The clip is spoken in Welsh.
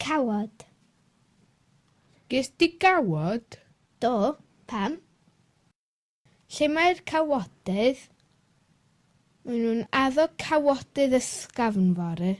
Cawod. Ges di gawod? Do, pam? Lle mae'r cawodydd? Maen nhw'n addo cawodydd ysgafn fory.